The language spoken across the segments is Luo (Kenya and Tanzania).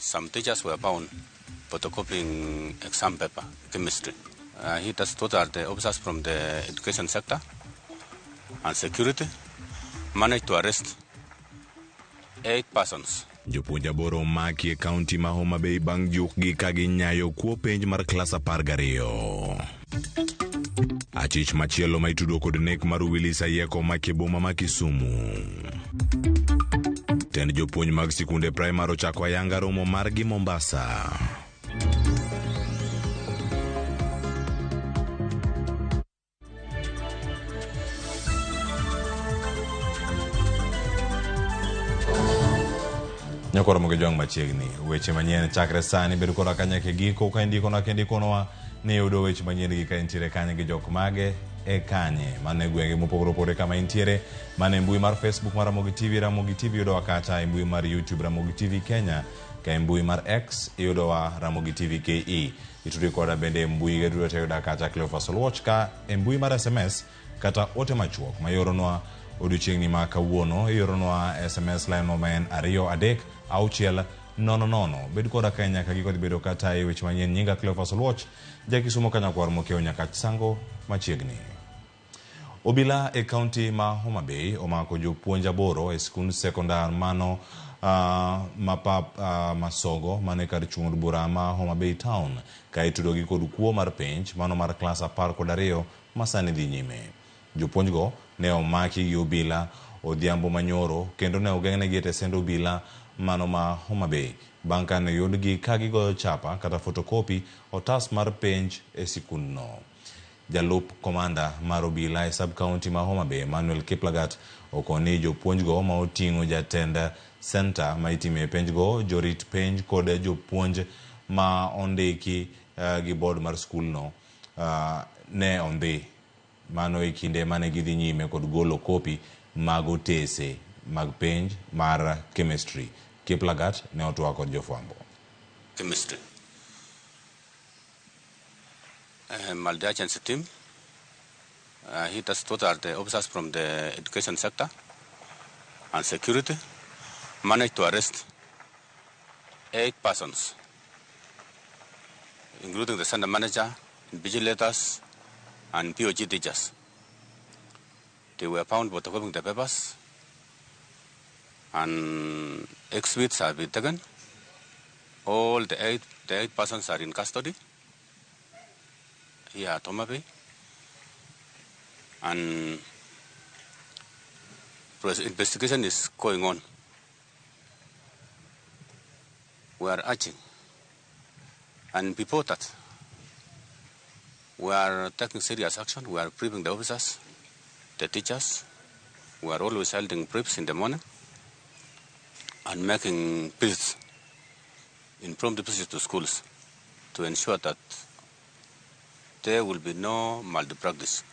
Some teachers were found photocopying exam paper, chemistry. He just those are the officers from the education sector and security managed to arrest 8 persons. Jopuonj 8 omaki e kaunti ma Homa Bay bang' jukgi ka ginyayo kuo penj mar klas 12. Achich machielo ma itudo kod nek mar Willis Ayieko omaki e boma ma Kisumu. Tend jopuonj mag sikunde primary ochako ayanga romo margi Mombasa. Nyakoro mogi jwang' machiegni. Weche manyien chakre sani bed koda kanyaka e giko ka indikona kendo ikonowa ni iyudo weche manyien gi ka intiere kanye gi jok mage e kanye. Mano e gwenge mopogore opogore kama intiere. Mano e mbui mar Facebook mar Ramogi TV, Ramogi TV yudowa kacha e mbui mar YouTube Ramogi TV Kenya, ka e mbui mar X iyudowa Ramogi TV KE. Itudri koda bende e mbui ge duto te yuda kacha Cleophas Oluoch ka e mbui mar SMS kata ote machuok ma ioronwa odiochieng'ni ma kawuono ioronwa SMS line no ma en 2 3 6 0 0. Bed koda kae nyaka giko dhi bedo kata e weche manyien. Nyinga Cleophas Oluoch, ja Kisumo Kanyakwar Mokeo Nyakach Sango machiegni. Obila e kaunti ma Homa Bay omako jopuonj 8 e skund sekondar mano mapap Masogo mano e kar chung' od bura ma Homa Bay Town ka itudogi kod kuo mar penj mano mar klas 12 ma sani dhi nyime. Jopuonjgo ne omaki gi obila odhiambo manyoro kendo ne ogeng'negi e tesend obila mano ma Homa Bay bang' ka ne oyudgi ka gigoyo chapa kata fotokopi otas mar penj e sikundno. Jalup komanda mar obila e sub-county ma Homa Bay, Emmanuel Kiplagat, okoni jopuonjgo ma oting'o jatend senta ma itime penjgo, jorit penj kod jopuonj ma ondiki gi board mar skulno ne ondhi. Mano e kinde mane gidhi nyime kod golo kopi mag otese mag penj mar chemistry. Kiplagat ne otwak kod jofwambo. Chemistry. Multi-agency team. He does those are the officers from the education sector and security managed to arrest 8 persons, including the center manager, vigilators, and POG teachers. They were found photocopying the papers, and exhibits have been taken. All the eight persons are in custody here at Homa Bay, and investigation is going on. We are urging, and before that, we are taking serious action. We are briefing the officers, the teachers. We are always holding briefs in the morning and making visits, impromptu visits to schools to ensure that there will be no malpractice.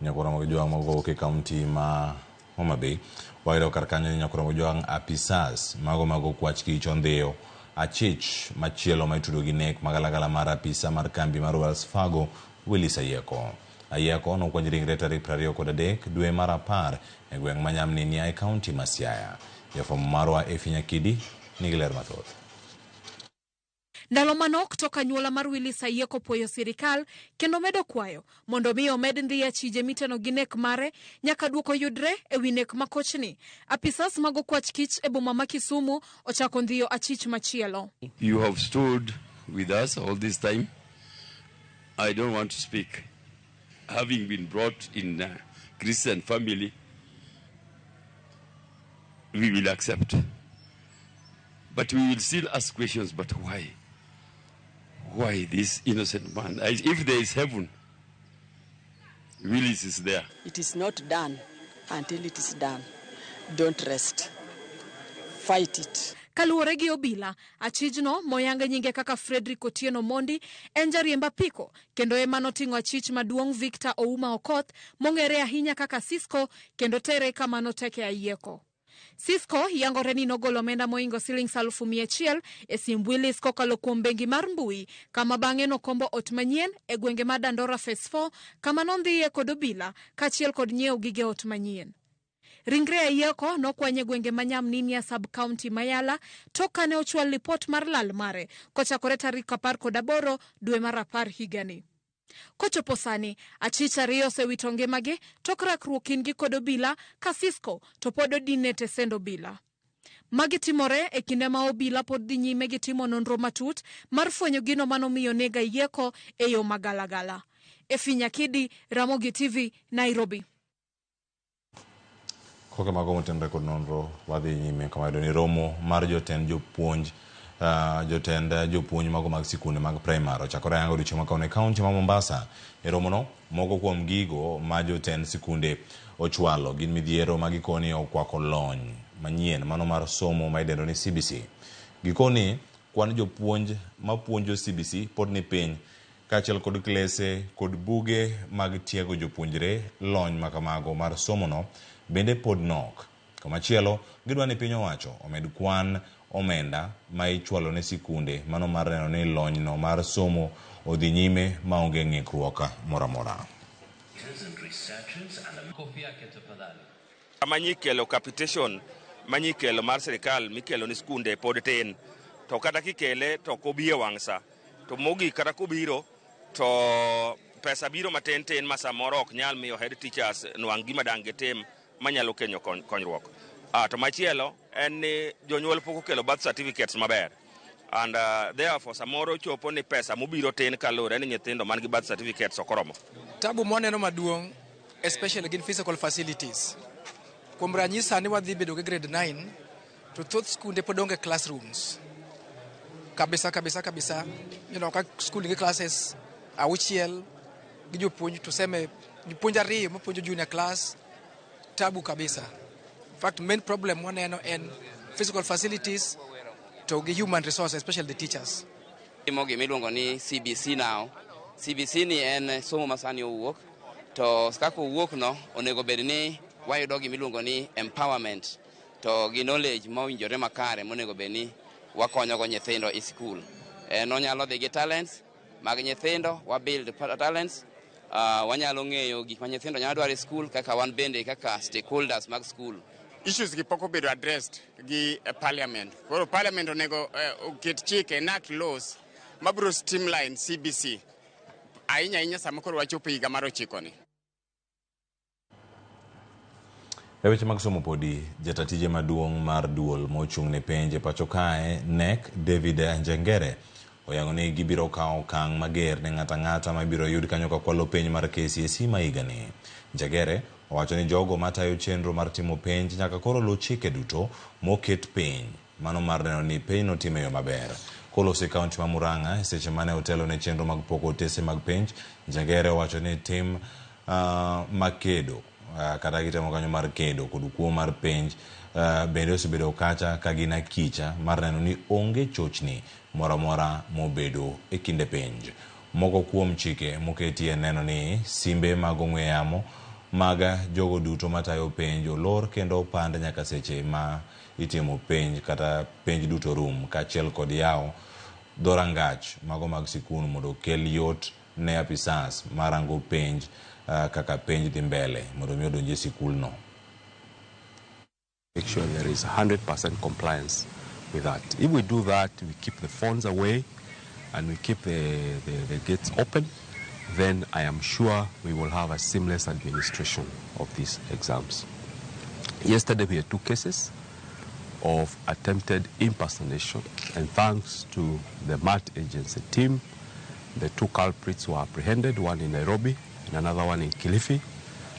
Nyakoro mag jwang' mowuok e kaunti ma Homa Bay wayudo kar kanyo ni nyakoro mag jwang' apisas mago mag okwach kich ondhiyo achich machielo ma itudo gi nek magalagala mar apisa mar kambi mar Wells Fargo Willis Ayieko. Ayieko nokwany ringre tarik 23 dwe mar 10 e gweng' ma Nyamninia e kaunti ma Siaya. Jafwambo marwa Efi Nyakidi nigi ler mathoth. Ndalo manok tok anyuola mar Willis Ayieko puoyo sirikal kendo medo kwayo mondo mi omed ndhiya achije miteno gi nek mare nyaka duoko yudre e wi nek makochni. Apisas mag okwach kich e boma ma Kisumu ochako ndhiyo achich machielo. You have stood with us all this time. I don't want to speak. Having been brought in a Christian family, we will accept. But we will still ask questions, but why? Why this innocent man? If there is heaven, Willis is there. It is not done until it is done. Don't rest. Fight it. Kaluwore gi obila, achijno moyange nyinge kaka Frederick Otieno Mondi en jariemb apiko kendo ema noting'o achich maduong' Victor Ouma Okoth mong'ere ahinya kaka Cisco kendo tere kama noteke Ayieko. Cisco yangore ni nogolo omenda moingo siling 100,000 e simb Willis kokalo kuom bengi mar mbui kama bang'e nokombo ot manyien e gwenge ma Dandora Phase 4 kama nondhiye kod obila kaachiel kod nyiewo gige ot manyien. Ringre Ayieko nokwany e gwenge ma Nyamninia sub-county Mayala tok kane ochwal lipot mar lal mare kochakore tarik 18 dwe mar 10 higani. Kochopo sani, achich ariyo osewito ngimagi tok rakruok kindgi kod obila ka Sisco to pod odin e tesend obila. Magi timore e kinde ma obila pod dhi nyime gi timo nonro matut mar fwenyo gino manomiyo neg Ayieko e yo magalagala. Effie Nyakidi, Ramogi TV, Nairobi. Koke mago motenore kod nonro wadhi nyime kama yudo ni romo mar jotend jopuonj jotend jopuonj mago mag sikunde mag primary ochakore ayanga odiochieng' ma kawuono e kaunti ma Mombasa. E romono, moko kuom gigo ma jotend sikunde ochwalo gin midhiero ma gikoni okwako lony manyien mano mar somo ma idendo ni CBC. Gikoni kwan jopuonj mapuonjo CBC pod ni piny kaachiel kod klese kod buge mag tiego jopuonjre lony makamago mar somono bende pod nok. Komachielo, gidwa ni piny owacho omed kwan omenda ma ichwalo ne sikunde mano mar neno ni lonyno mar somo odhi nyime maonge ng'ikruok moro amora. Manyikelo capitation manyikelo mar sirikal mikelo ni skunde pod tin, to kata kikele to ok obi e wang' sa, to mogik kata kobiro to pesa biro matin tin ma samoro ok nyal miyo head teachers nwang' gima dang' gitim manyalo kenyo konyruok. To machielo en ni jonyuol pok okelo birth certificates maber, and therefore samoro chopo ni pesa mobiro tin kaluwore ni nyithindo man gi birth certificates ok oromo. Tabu mwaneno maduong' especially gin physical facilities. Kuom ranyisi sani wadhi bedo gi grade 9 to thoth skunde pod onge classrooms. Kabisa kabisa kabisa. Ka skul nigi classes 6 gi jopuonj, tuseme jopuonj 2 mapuonjo junior class, tabu kabisa. In fact, main problem waneno en physical facilities to gi human resources, especially the teachers. Timo gima iluongo ni CBC now. CBC ni en somo ma sani owuok, to kaka owuok no onego bed ni wayudo gima iluongo ni empowerment to gi knowledge mowinjore makare monego bed ni wakonyogo nyithindo e sikul. En onyalo dhi gi talents mag nyithindo, wa build talents, wanyalo ng'eyo gik ma nyithindo nyalo dwaro e skul kaka wan bende kaka stakeholders mag skul. Issues gi pok obedo addressed gi parliament. Koro parliament onego oket chike, enact laws mabiro streamline CBC ahinya ahinya sama koro wachopo higa mar 9 ni. E weche mag somo podi, jata tije maduong' mar duol mochung' ne penj e pacho kae, NEC, David Njengere, oyango ni gibiro kawo okang' mager ne ng'ato ang'ata mabiro yud kanyo ka kwalo penj mar KCSE ma higani. Njengere owacho ni jogo matayo chenro mar timo penj nyaka koro luw chike duto moket piny, mano mar neno ni penj notim e yo maber. Koloso e kaunti ma Murang'a e seche mane otelo ne chenro mag pogo otese mag penj, Njengere owacho ni tim makedo kata gitemo kanyo mar kedo kod kuo mar penj bende osebedo kacha ka gin akicha mar neno ni onge chochni moro amora mobedo e kinde penj. Moko kuom chike moketi en neno ni simbe mag ong'we yamo mag jogo duto matayo penj olor kendo opand nyaka seche ma itimo penj kata penj duto rum, kaachiel kod yawo dhorangach mago mag sikul mondo okel yot ne apisas marango penj kaka penj dhi mbele mondo mi odonji e sikul no. Make sure there is 100% compliance with that. If we do that, we keep the phones away and we keep the gates open, then I am sure we will have a seamless administration of these exams. Yesterday we had 2 cases of attempted impersonation, and thanks to the MAT agency team, the 2 culprits were apprehended, one in Nairobi and another one in Kilifi.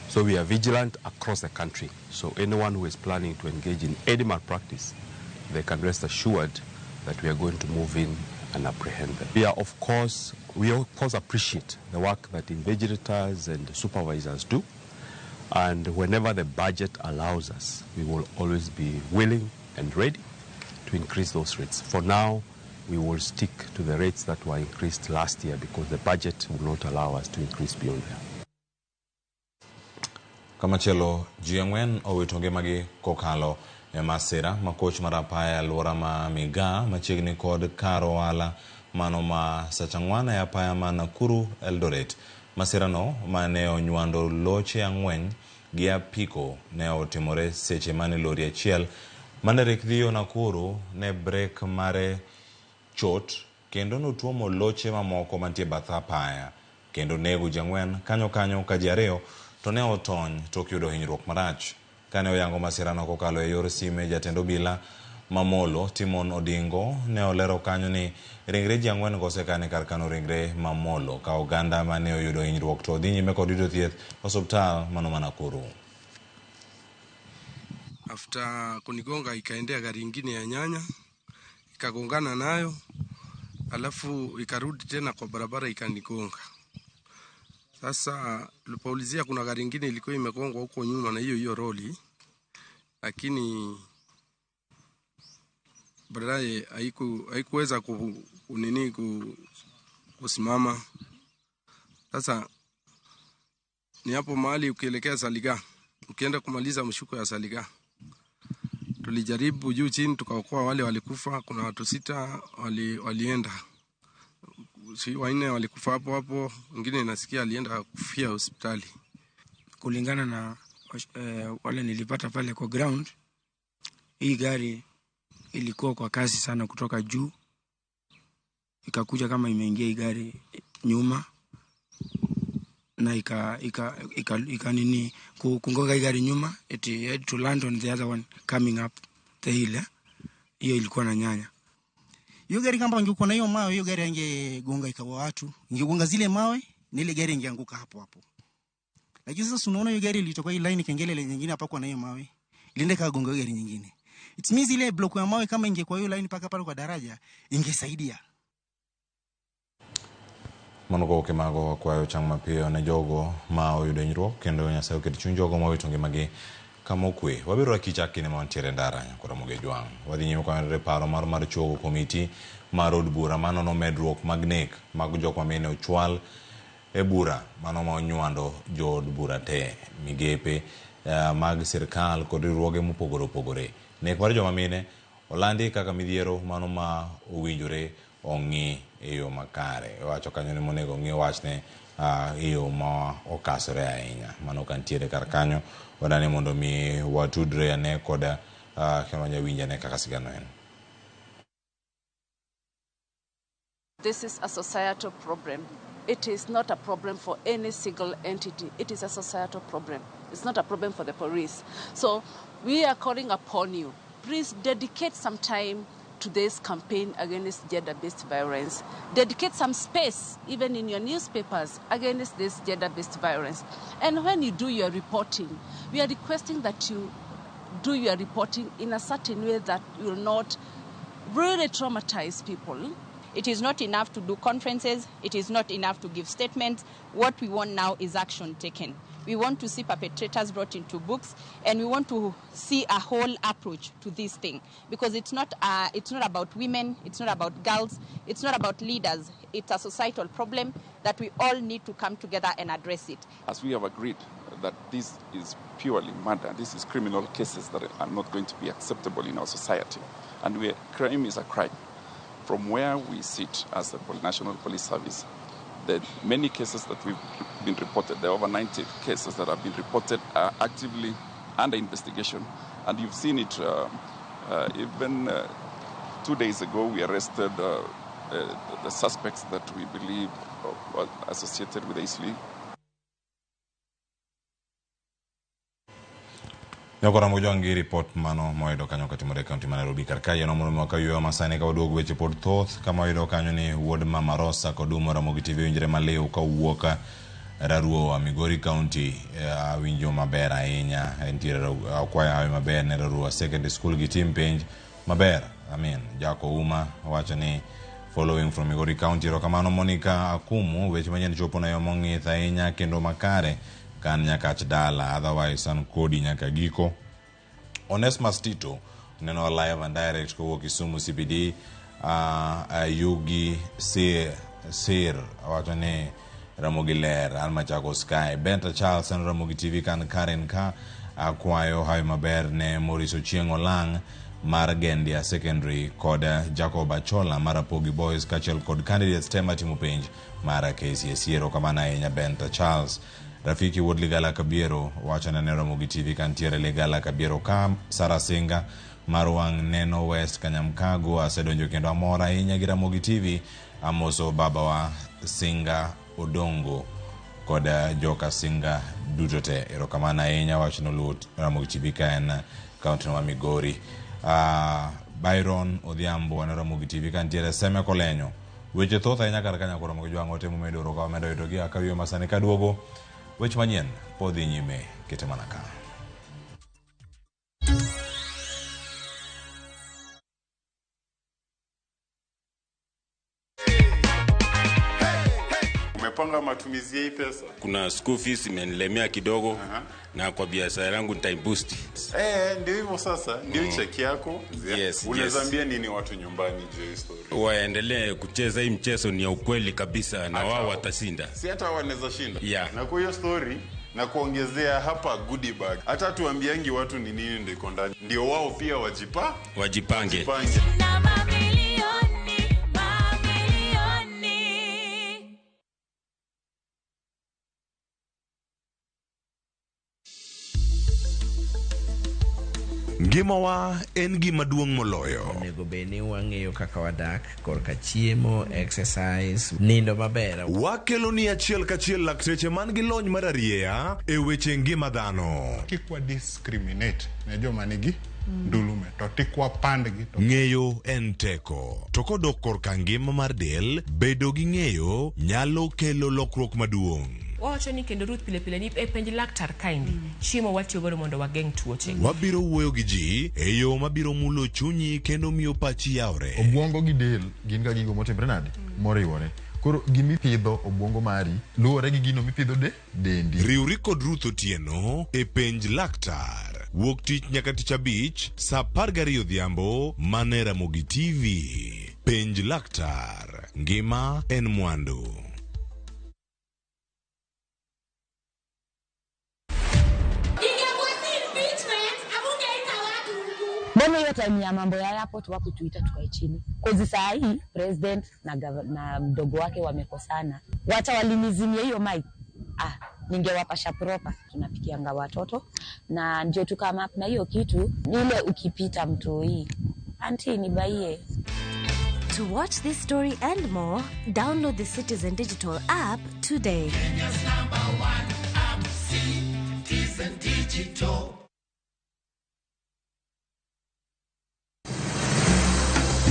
So we are vigilant across the country. So anyone who is planning to engage in any malpractice, they can rest assured that we are going to move in and apprehend them. We of course appreciate the work that invigilators and supervisors do. And whenever the budget allows us, we will always be willing and ready to increase those rates. For now, we will stick to the rates that were increased last year because the budget will not allow us to increase beyond there. Kamachielo, ji 4 owito ngimagi kokalo e masira ma koch mar apaya e alwora ma Migaa machiegni kod kar ohala mano ma Sachang'wan e apaya ma Nakuru Eldoret. Masirano mane onywando loche 4 gi apiko ne otimore seche mane lori achiel mane rik dhiyo Nakuru ne brek mare chot kendo notuomo loche mamoko mantie bath apaya kendo nego ji ang'wen kanyo kanyo ka ji ariyo to ne otony tok yudo hinyruok marach. Kane oyango masirano kokalo e yor sime, jatend obila ma Molo, Timon Odingo, ne olero kanyo ni ringre ji ang'wen go osekan e kar kano ringre ma Molo ka oganda mane oyudo hinyruok to dhi nyime kod yudo thieth osuptal mano ma Nakuru. After kunigonga ikaendea gari ingine ya nyanya ikagongana nayo, alafu ikarudi tena kwa barabara ikanigonga. Sasa tulipoulizia kuna gari ingine ilikuwa imegongwa huko nyuma na hiyo hiyo roli, lakini baadaye haikuweza kusimama. Sasa ni hapo mahali ukielekea Saliga, ukienda kumaliza mshuko ya Saliga, tulijaribu juu chini tukaokoa wale walikufa. Kuna watu 6 walienda, si 4 walikufa hapo hapo, wengine nasikia alienda kufia hospitali. Kulingana na wale nilipata pale kwa ground, hii gari ilikuwa kwa kasi sana kutoka juu, ikakuja kama imeingia hii gari nyuma na ika nini kungonga hii gari nyuma, it had to land on the other one coming up the hill. Hiyo ilikuwa na nyanya. Hiyo gari kama ingekuwa na hiyo mawe, hiyo gari ingegonga ikawa watu, ingegonga zile mawe na ile gari ingeanguka hapo hapo. Lakini sasa unaona hiyo gari ilitoka hii line kengele ile nyingine hapa kwa na hiyo mawe, ilienda kagonga gari nyingine. It means ile block ya mawe kama ingekuwa hiyo line paka pale kwa daraja ingesaidia. Mano go kemago kwayo chang mapiyo ne jogo ma oyudo hinyruok kendo Nyasaye oket chuny jogo ma owito ngimagi kama okwe. Wabiro rakicha kinde ma wantiere ndara nyakora Ramogi Jwang'. Wadhi nyime ka paro mar chuogo komiti mar od bura manono medruok mag nek mag jok ma mine ochwal e bura mano ma onywando jood bura te, migepe mag sirkal kod riwruoge mopogore opogore. Nek mar joma mine olandi kaka midhiero mano ma owinjore ong'i e yo makare. Owacho kanyo ni monego ong'i wachne e yo ma okasore ahinya. Mano kantiere kar kanyo wadani mondo mi watudre ane koda kendo wanyawinj ane kaka sigano en. This is a societal problem. It is not a problem for any single entity. It is a societal problem. It's not a problem for the police. So we are calling upon you. Please dedicate some time to this campaign against gender-based violence. Dedicate some space, even in your newspapers, against this gender-based violence. And when you do your reporting, we are requesting that you do your reporting in a certain way that will not really traumatize people. It is not enough to do conferences. It is not enough to give statements. What we want now is action taken. We want to see perpetrators brought into books, and we want to see a whole approach to this thing, because it's not about women, it's not about girls, it's not about leaders. It's a societal problem that we all need to come together and address it. As we have agreed that this is purely murder, this is criminal cases that are not going to be acceptable in our society, and crime is a crime. From where we sit as the National Police Service, the many cases that we've been reported, there are over 90 cases that have been reported, are actively under investigation. And you've seen it even 2 days ago, we arrested the suspects that we believe were associated with Eastleigh. Nyakora Mojwangi report mano moyudo kanyo katimore e kaunti ma Nairobi kar kae no mondo waka masani ka waduogo weche pod thoth kama oyudo kanyo ni wuod Mama Rosa kod Umo Ramogi TV winjre maliw kawuok Raruowa Migori County. Awinjo maber ahinya, entiere akwayo hawi maber ne Raruowa Secondary School gi team penj maber. Amin Jako Uma wacho ni following from Migori County. Erokamano Monica Akumu, weche manyien chopo na yo mong'ith ahinya kendo makare kan nyaka dala, otherwise an kodi nyaka giko. Onesmus Tito neno live and direct kowuok Kisumu CBD. Ayugi Sir wacho ni Ramogi ler an Machakos Sky. Benta Charles an Ramogi TV kan Karen ka akwayo hawi maber ne Maurice Ochieng' Olang' mar Gendia Secondary kod Jacob Achola mar Rapogi Boys kaachiel kod candidates te matimo penj mar KCSE. Erokamano ahinya Benta Charles. Rafiki wuod Ligala Kabiero wacho ni aneno Ramogi TV kantiere Ligala Kabiero ka. Sara Singa mar wang' neno West Kanyamkago asedonjo kendo amor ahinya gi Ramogi TV. Amoso babawa Singa Odongo kod joka Singa duto te. Erokamano ahinya wach noluwo Ramogi TV ka en kaunti ma Migori. Byron Odhiambo aneno Ramogi TV kantiere Seme Kolenyo. Weche thoth ahinya kar ka nyakoro Ramogi Jwang' ote momedo oro ka wamedo yudogi akawiyo masani kaduogo. Weche manyien pod dhi nyime kete mana ka. Umepanga matumizi ya hii pesa? Kuna school fees imenilemea kidogo. Na kwa biashara yangu nitaiboost. Ndio hivyo sasa, ndio cheki yako. Yes, Unaweza yes. ambia nini watu nyumbani juu ya story? Waendelee kucheza hii mchezo, ni ya ukweli kabisa na wao watashinda. Si hata wanaweza shinda. Yeah. Na kwa hiyo story na kuongezea hapa goodie bag. Hata tuambiangi watu ni nini ndio iko ndani. Ndio wao pia wajipange. Wajipange. Na mamilioni, mamilioni. Ngimawa en gima duong' moloyo. Onego bed ni wang'eyo kaka wadak korka chiemo, exercise, nindo maber. Wakelo ni achiel kachiel lakteche man gi lony mar arieya e weche ngima dhano. Kik wa discriminate ne joma nigi ndulume to tik wapandgi. Ng'eyo en teko. To kodok korka ngima mar del, bedo gi ng'eyo nyalo kelo lokruok maduong'. Wawacho ni kendo Ruth pile pile ni e penj laktar kaendi chiemo watiyo godo mondo wageng' tuoche. Wabiro wuoyo gi ji e yo mabiro mulo chunyi kendo miyo pachi yawre. Obwongo gi del gin ga gigo motimre nade? Moriwore. Koro gimipidho obwongo mari luwore gi gino mipidho dendi. Riwri kod Ruth Otieno e penj laktar. Wuok tich nyaka tich abich saa 12 odhiambo mana e Ramogi TV. Penj laktar. Ngima en mwandu. Mbona hiyo time ya mambo ya airport wakutuita tukae chini? Kozi saa hii president na mdogo wake wamekosana. Wacha walinizimia hiyo mic. Ningewapasha proper. Tunapikianga watoto na ndio tukama na hiyo kitu ile ukipita mtoi. Auntie nibaie. To watch this story and more, download the Citizen Digital app today. Kenya's number one app, Citizen Digital.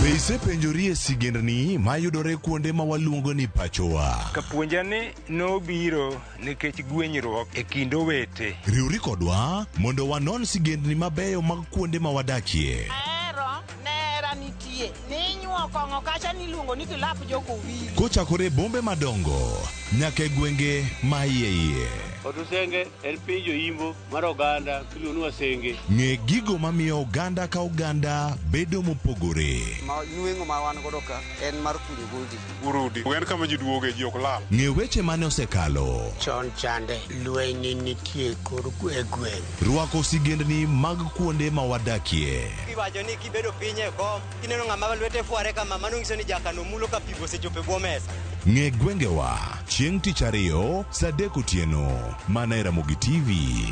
Be isepenjorie sigendni mayudore kuonde ma waluongo ni pachowa? Kapuonja ni nobiro nikech gwenyruok e kind owete. Riwri kodwa mondo wanon sigendni mabeyo mag kuonde ma wadakie. Ahero nera nitie ninyuo kong'o kacha niluongo ni kilap jokowili. Kochakore bombe madongo nyaka e gwenge ma iye iye. Otusenge en piny joimbo mar oganda miluongo ni Wasenge. Ng'e gigo mamiyo oganda ka oganda bedo mopogore. Ma nweng'o ma wan godo ka en mar kunyo goldi. Urudi. En kama ji duoge ji ok lal. Ng'e weche mane osekalo. Chon chande lweny nitie kor e gweng'. Rwako sigendni mag kuonde ma wadakie. Iwacho ni kibedo piny e kom, kineno ng'ama lwete fware kama, mano nyiso ni jakano mulo ka pi osechopo e bwo mesa. Ng'e gwengewa chieng' tich ariyo saa 3 otieno mana e Ramogi TV.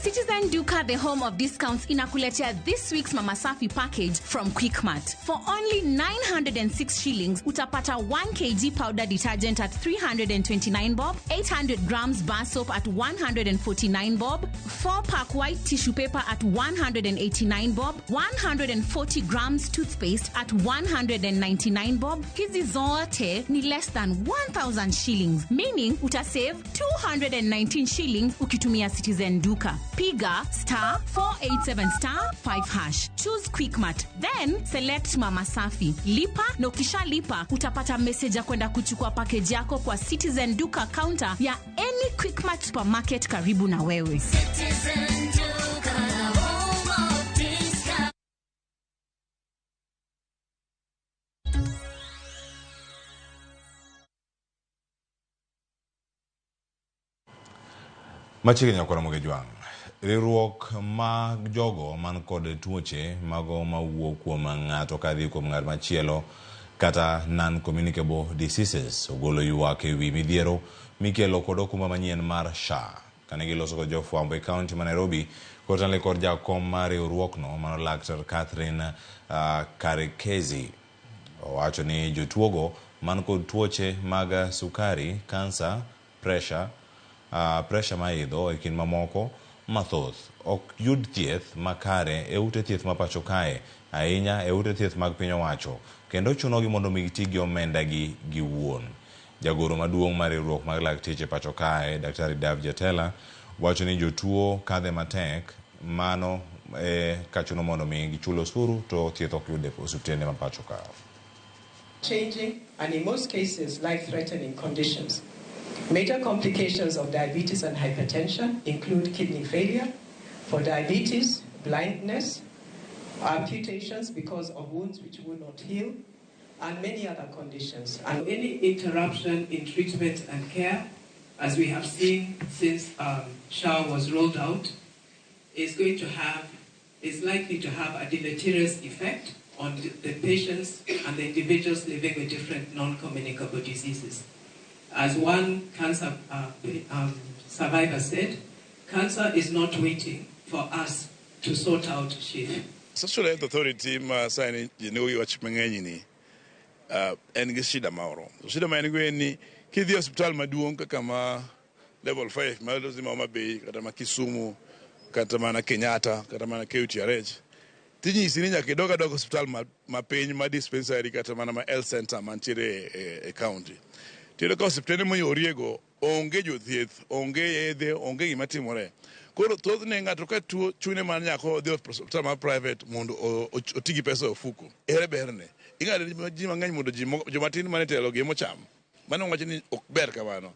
Citizen Duka, the home of discounts, inakuletea this week's Mama Safi package from Quickmart. For only 906 shillings, utapata 1 kg powder detergent at 329 bob, 800 grams bar soap at 149 bob, 4-pack white tissue paper at 189 bob, 140 grams toothpaste at 199 bob. Hizi zote ni less than 1,000 shillings, meaning utasave 219 shillings ukitumia Citizen Duka. Piga *487*5#. Choose Quickmart, then select Mama Safi. Lipa na ukishalipa utapata message ya kwenda kuchukua package yako kwa Citizen Duka counter ya any Quickmart supermarket karibu na wewe. Citizen Duka, the home of discount. Machiegni ok Ramogi Jwang'. Riwruok mag jogo man kod tuoche mago mawuok kuom ng'ato kadhi kuom ng'at machielo kata non-communicable diseases ogolo ywak ewi midhiero mikelo kod okumba manyien mar SHA. Kane giloso kod jofwambo e kaunti ma Nairobi kotenore kod jakom mar riwruokno mano Laktar Catherine Karekezi owacho ni jotuogo man kod tuoche mag sukari, kansa, pressure, pressure maidho e kind mamoko mathoth ok yud thieth makare e ute thieth ma pacho kae ahinya e ute thieth mag piny owacho kendo chunogi mondo mi giti gi omenda gi giwuon. Jagoro maduong' mar riwruok mag lakteche pacho kae Daktari Dav Jatela wacho ni jotuo kadhe matek mano kachuno mondo mi gichul osuru to thieth ok yud e osiptende ma pacho ka. Changing and in most cases life-threatening conditions. Major complications of diabetes and hypertension include kidney failure, for diabetes, blindness, amputations because of wounds which will not heal, and many other conditions. And any interruption in treatment and care, as we have seen since SHA was rolled out, is likely to have a deleterious effect on the patients and the individuals living with different non-communicable diseases. As one cancer survivor said, cancer is not waiting for us to sort out SHIF. Social Health Authority ma sani ji nigi wach mang'eny ni en gi shida moro. To shida ma en go en ni kidhi e osiptal maduong' kaka ma level 5 ma ma Homa Bay kata ma Kisumu kata mana Kenyatta kata mana KUTRH tinyisi ni nyaka idog adoga osiptal ma piny ma dispensary kata mana ma health center mantiere e county. Tiyudo ka osiptende moyoriego onge jothieth, onge yedhe, onge gima timore. Koro thothne ng'ato ka tuo chune mar nyaka odhi osiptal mar private mondo oti gi pesa e ofuko. Ere berne? Ing'ado ji mang'eny mondo joma tin mane telo gi emocham. Mano wacho ni ok ber kamano.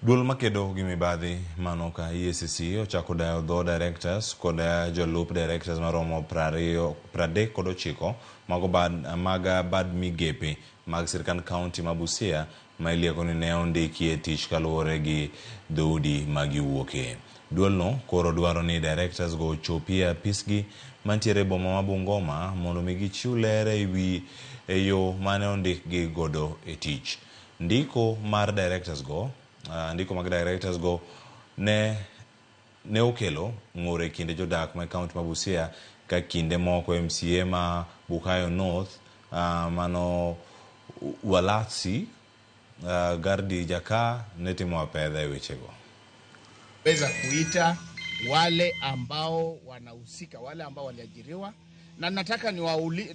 Duol makedo gi mibadhi mano ka EACC ochako dayo dho directors kod jolup directors maromo 39 mag bad migepe mag sirkand county ma Busia ma ilieko ni ne ondiki e tich kaluwore gi dhoudi ma giwuoke. Duolno koro dwaro ni directors go ochopi e apisgi mantiere e boma ma Bungoma mondo mi gichiw ler ewi e yo mane ondikgi godo e tich. Ndiko mar directors go ndiko mag directors go ne okelo ng'ur e kind jodak ma kaunti ma Busia ka kinde moko MCA ma Bukayo North mano Walatsi Gardi Jaka ne timo apedha e wechego. Weza kuita wale ambao wanahusika, wale ambao waliajiriwa, na nataka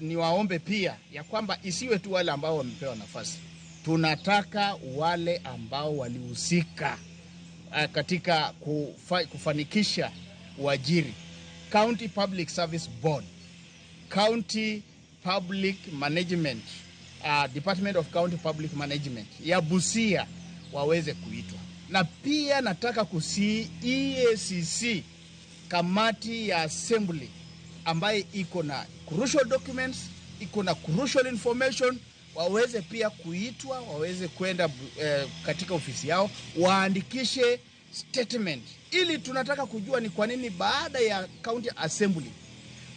niwaombe pia ya kwamba isiwe tu wale ambao wamepewa nafasi. Tunataka wale ambao walihusika katika kufanikisha uajiri. County Public Service Board, County Public Management, Department of County Public Management ya Busia waweze kuitwa. Na pia nataka kusii EACC, kamati ya assembly ambaye iko na crucial documents, iko na crucial information, waweze pia kuitwa, waweze kwenda katika ofisi yao, waandikishe statement. Ili tunataka kujua ni kwa nini baada ya county assembly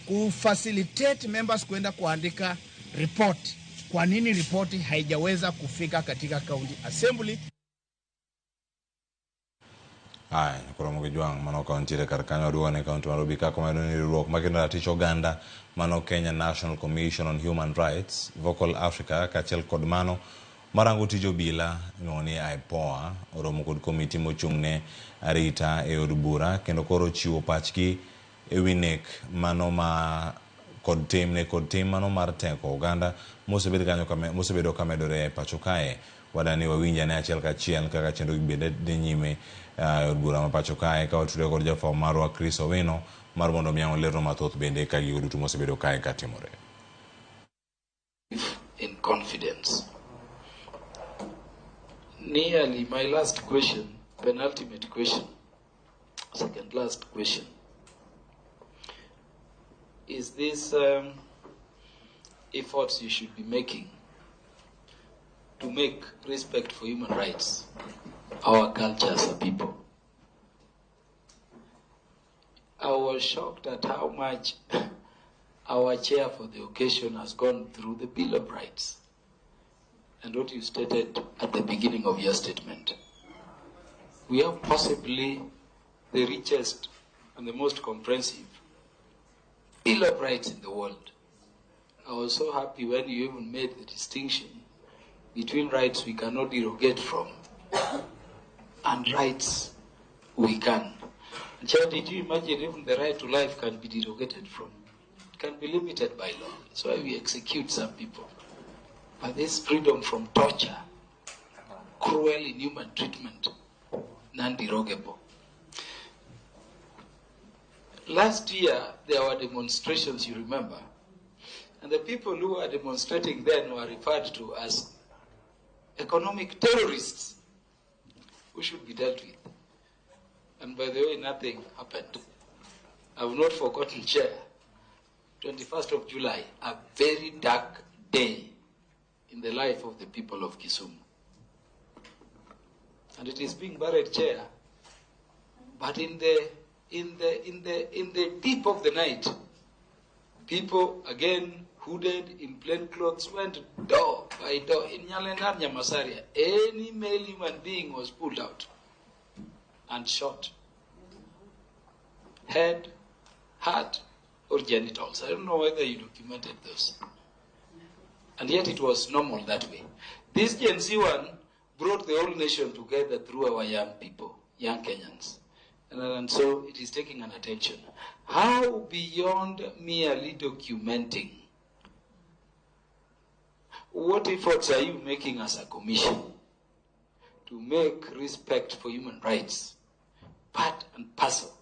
kufacilitate members kwenda kuandika report, kwa nini report haijaweza kufika katika county assembly. Aya, koro Jwang' mano ka nitiere kar kanyo waduogo ne kaunti ma Nairobi kaka wamedo ni riwruok makedo ratich oganda mano Kenya National Commission on Human Rights, Vocal Africa kaachiel kod mano marango tij obila iluongo ni IPOA oromo kod komiti mochung' ne arita e od bura kendo koro chiwo pachgi ewi nek mano ma kod tim ne kod tim mano mar teko oganda mosebedo kanyo mosebedo kamedore e pacho kae. Wadani wawinj ane achiel kachiel kaka chenro gi bende dhi nyime e od bura ma pacho kae ka watudore kod jafwambo marwa Chris Owino mar mondo mi olerno mathoth bende ka gigo duto mosebedo kae katimore. In confidence. Nearly my last question, penultimate question, second last question. Is this efforts you should be making to make respect for human rights our culture as a people? was shocked at how much our chair for the occasion has gone through the Bill of Rights and what you stated at the beginning of your statement. We have possibly the richest and the most comprehensive Bill of Rights in the world. I was so happy when you even made the distinction between rights we cannot derogate from and rights we can. And Chair, did you imagine even the right to life can be derogated from? It can be limited by law. That's why we execute some people. But this freedom from torture, cruel, inhuman treatment, non-derogable. Last year, there were demonstrations, you remember. And the people who were demonstrating then were referred to as economic terrorists who should be dealt with. And by the way, nothing happened. I've not forgotten, Chair, 21st of July, a very dark day in the life of the people of Kisumu. And it is being buried, Chair, but in the deep of the night, people again hooded in plain clothes went door by door in Nyalenda, Nyamasaria. Any male human being was pulled out and shot. Head, heart, or genitals. I don't know whether you documented those. And yet it was normal that way. This Gen Z one brought the whole nation together through our young people, young Kenyans. And so it is taking an attention. How beyond merely documenting, what efforts are you making as a commission to make respect for human rights part and parcel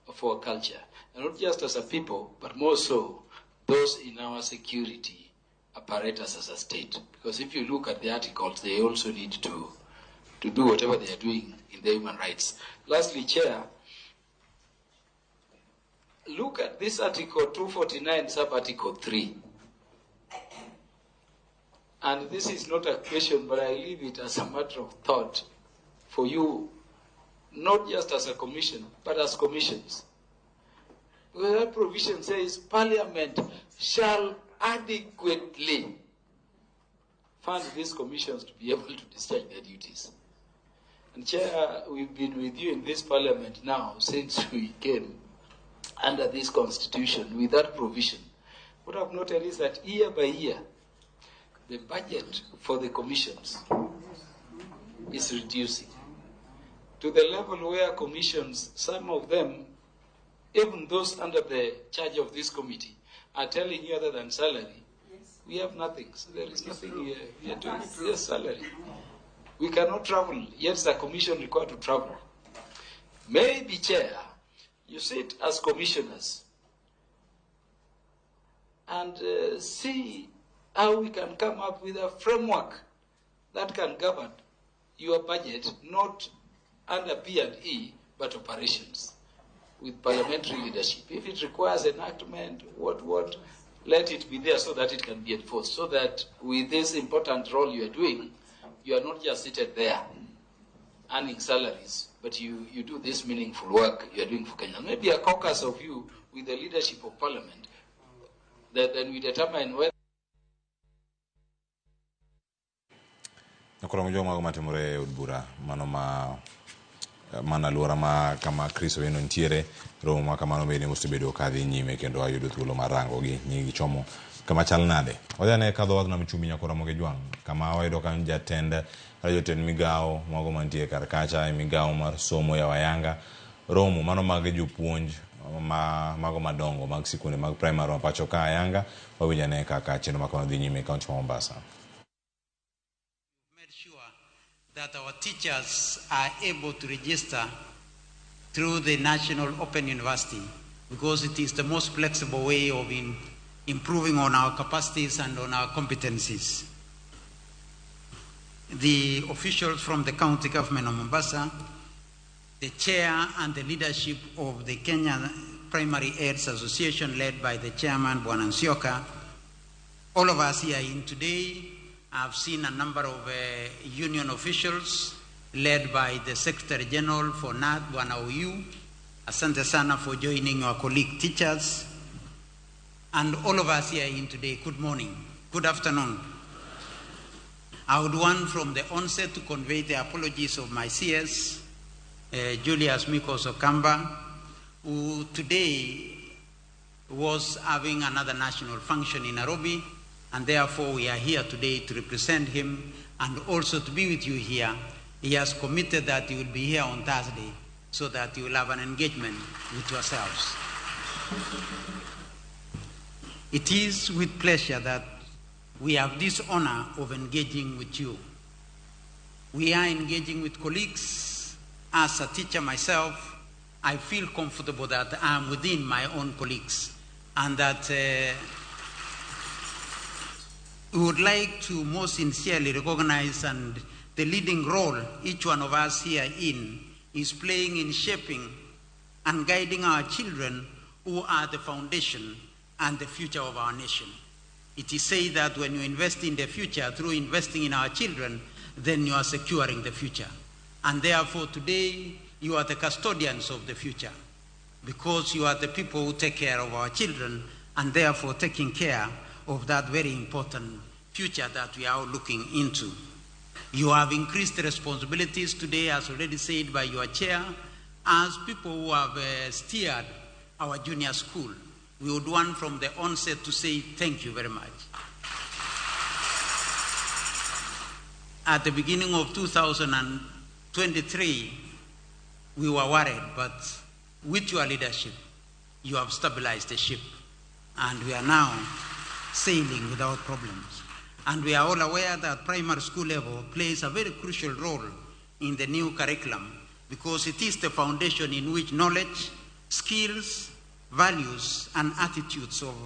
of our culture? And not just as a people, but more so those in our security apparatus as a state. Because if you look at the articles, they also need to do whatever they are doing in the human rights. Lastly, Chair, look at this Article 249, sub-article 3. And this is not a question, but I leave it as a matter of thought for you, not just as a commission, but as commissions. Because that provision says Parliament shall adequately fund these commissions to be able to discharge their duties. And Chair, we've been with you in this Parliament now since we came under this Constitution with that provision. What I've noted is that year by year, the budget for the commissions is reducing to the level where commissions, some of them, even those under the charge of this committee, are telling you other than salary, yes, we have nothing. So there is nothing we are doing. Yes, salary. We cannot travel, yet the commission required to travel. Maybe, Chair, you sit as commissioners and see how we can come up with a framework that can govern your budget, not under P&E, but operations with parliamentary leadership. If it requires enactment, what, let it be there so that it can be enforced, so that with this important role you are doing, you are not just seated there earning salaries, but you do this meaningful work you are doing for Kenya. Maybe a caucus of you with the leadership of parliament, that then we determine whether Koro jogo matimore e od bura mano ma mana aluora ma kama Chris Owino nitiere romo ma kamano bende osebedo kadhi nyime kendo ayudo thuolo mar rango gi nyigi chomo kama chal nade. Wadhi ane kadho wadh nam chumbi nyaka Ramogi Jwang' kama wayudo ka jatend jotend migawo mago mantie kar kacha e migawo mar somo ya Wayanga romo mano mag jopuonj mago madongo mag sikunde mag primary ma pacho ka Ayanga. Wawinj ane kaka chenro ma kamano dhi nyime e kaunti ma Mombasa. That our teachers are able to register through the National Open University, because it is the most flexible way of improving on our capacities and on our competencies. The officials from the county government of Mombasa, the chair and the leadership of the Kenya Primary Heads Association led by the chairman, Bwana Nsioka, all of us here in today, I've seen a number of union officials led by the Secretary General for NAT, Bwana Oyu, Asante sana for joining our colleague teachers and all of us here in today. Good morning. Good afternoon. I would want from the onset to convey the apologies of my CS, Julius Mikos Okamba, who today was having another national function in Nairobi, and therefore we are here today to represent him and also to be with you here. He has committed that he will be here on Thursday so that you will have an engagement with yourselves. It is with pleasure that we have this honor of engaging with you. We are engaging with colleagues. As a teacher myself, I feel comfortable that I am within my own colleagues and that we would like to most sincerely recognize and the leading role each one of us here in is playing in shaping and guiding our children who are the foundation and the future of our nation. It is said that when you invest in the future through investing in our children, then you are securing the future. And therefore today, you are the custodians of the future because you are the people who take care of our children and therefore taking care of that very important future that we are all looking into. You have increased responsibilities today, as already said by your chair, as people who have steered our junior school. We would want from the onset to say thank you very much. At the beginning of 2023, we were worried, but with your leadership, you have stabilized the ship, and we are now sailing without problems. And we are all aware that primary school level plays a very crucial role in the new curriculum because it is the foundation in which knowledge, skills, values, and attitudes of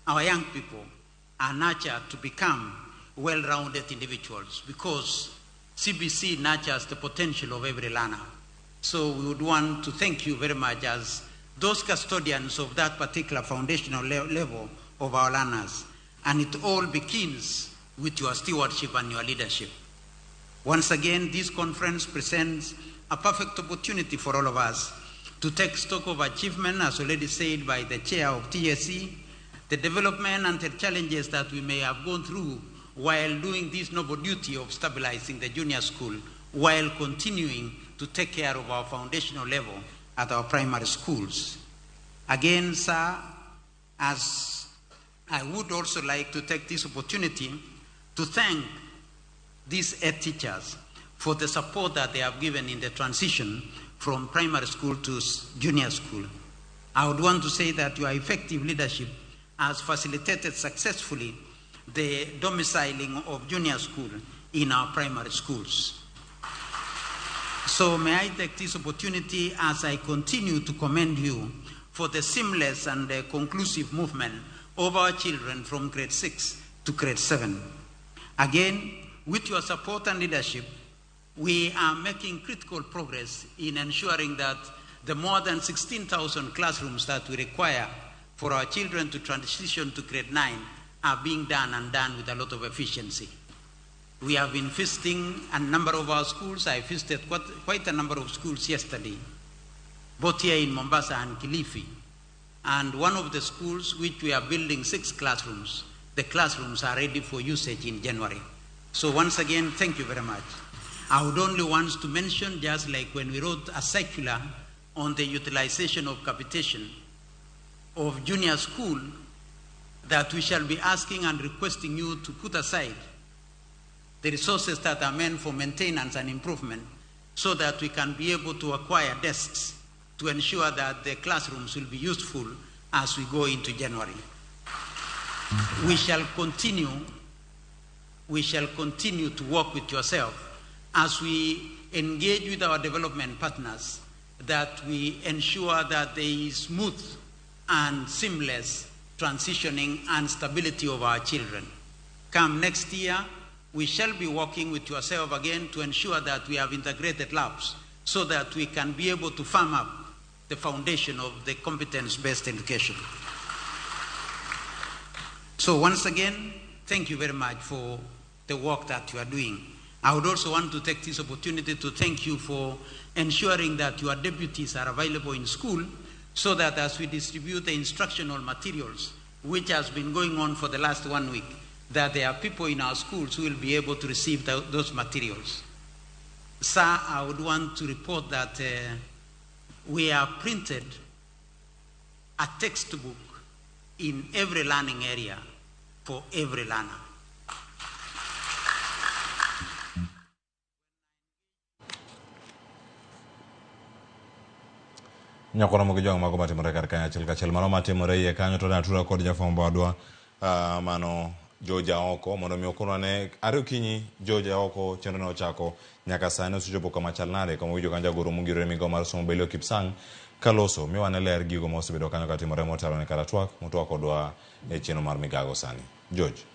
our young people are nurtured to become well-rounded individuals, because CBC nurtures the potential of every learner. So we would want to thank you very much as those custodians of that particular foundational level of our learners. And it all begins with your stewardship and your leadership. Once again, this conference presents a perfect opportunity for all of us to take stock of achievement, as already said by the chair of TSC, the development and the challenges that we may have gone through while doing this noble duty of stabilizing the junior school, while continuing to take care of our foundational level at our primary schools. Again, sir, as I would also like to take this opportunity to thank these head teachers for the support that they have given in the transition from primary school to junior school. I would want to say that your effective leadership has facilitated successfully the domiciling of junior school in our primary schools. So may I take this opportunity as I continue to commend you for the seamless and the conclusive movement of our children from grade 6 to grade 7. Again, with your support and leadership, we are making critical progress in ensuring that the more than 16,000 classrooms that we require for our children to transition to grade 9 are being done, and done with a lot of efficiency. We have been visiting a number of our schools. I visited quite a number of schools yesterday, both here in Mombasa and Kilifi. And one of the schools which we are building 6 classrooms, the classrooms are ready for usage in January. So once again, thank you very much. I would only want to mention, just like when we wrote a circular on the utilization of capitation of junior school, that we shall be asking and requesting you to put aside the resources that are meant for maintenance and improvement so that we can be able to acquire desks to ensure that the classrooms will be useful as we go into January. We shall continue to work with yourself as we engage with our development partners, that we ensure that there is smooth and seamless transitioning and stability of our children. Come next year, we shall be working with yourself again to ensure that we have integrated labs so that we can be able to firm up the foundation of the competence-based education. So once again, thank you very much for the work that you are doing. I would also want to take this opportunity to thank you for ensuring that your deputies are available in school so that as we distribute the instructional materials, which has been going on for the last 1 week, that there are people in our schools who will be able to receive those materials. Sir, I would want to report that we have printed a textbook in every learning area for every learner. Nyakoro mogi jwang' mago matimore kar kanyo achiel kachiel. Mano matimore iye kanyo to natura kod jafwambo wadwa mano George Aoko mondo mi okonwa ne are okinyi George Aoko chenro ne ochako nyaka sani osechopo kama chal nade kama owinjo kanyo jagoro mongirore migawo mar somo Belio Kipsang kaloso miwa ne ler gigo ma osebedo kanyo katimore motelo ne kar twak motwak kodwa e chenro mar migago sani. George.